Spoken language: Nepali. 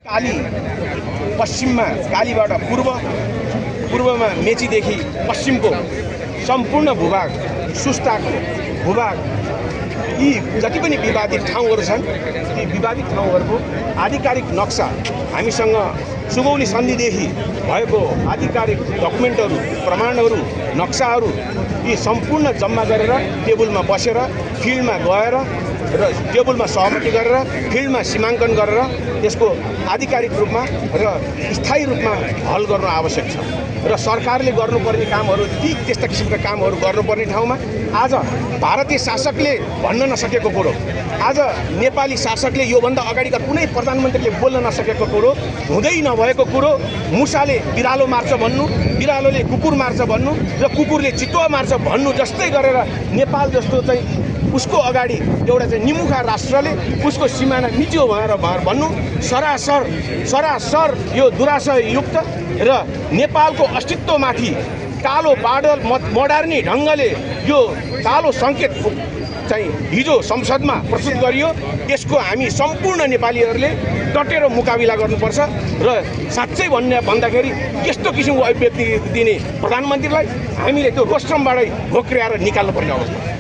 काली पश्चिममा कालीबाट पूर्वमा मेचीदेखि पश्चिमको सम्पूर्ण भूभाग सुस्ताको भूभाग यी जति पनि विवादित ठाउँहरू छन् ती विवादित ठाउँहरूको आधिकारिक नक्सा हामीसँग सुगौली सन्धिदेखि भएको आधिकारिक डकुमेन्टहरू प्रमाणहरू नक्साहरू यी सम्पूर्ण जम्मा गरेर टेबलमा बसेर फिल्डमा गएर र टेबलमा सहमति गरेर फिल्डमा सीमाङ्कन गरेर त्यसको आधिकारिक रूपमा र स्थायी रूपमा हल गर्न आवश्यक छ र सरकारले गर्नुपर्ने कामहरू ती त्यस्ता किसिमका कामहरू गर्नुपर्ने ठाउँमा आज भारतीय शासकले भन्न नसकेको कुरो आज नेपाली शासकले योभन्दा अगाडिका कुनै प्रधानमन्त्रीले बोल्न नसकेको कुरो हुँदै नभएको कुरो मुसाले बिरालो मार्छ भन्नु बिरालोले कुकुर मार्छ भन्नु र कुकुरले चितुवा मार्छ भन्नु जस्तै गरेर नेपाल जस्तो चाहिँ उसको अगाडि एउटा चाहिँ निमुखा राष्ट्रले उसको सिमाना मिच्यो भनेर भन्नु सरासर यो दुराशयुक्त र नेपालको अस्तित्वमाथि कालो बादल मोडार्ने ढङ्गले यो कालो सङ्केत चाहिँ हिजो संसदमा प्रस्तुत गरियो। त्यसको हामी सम्पूर्ण नेपालीहरूले डटेर मुकाबिला गर्नुपर्छ र साँच्चै भन्दाखेरि यस्तो किसिमको अभिव्यक्ति दिने प्रधानमन्त्रीलाई हामीले त्यो रोस्ट्रमबाटै घोक्र्याएर निकाल्नुपर्ने अवस्था।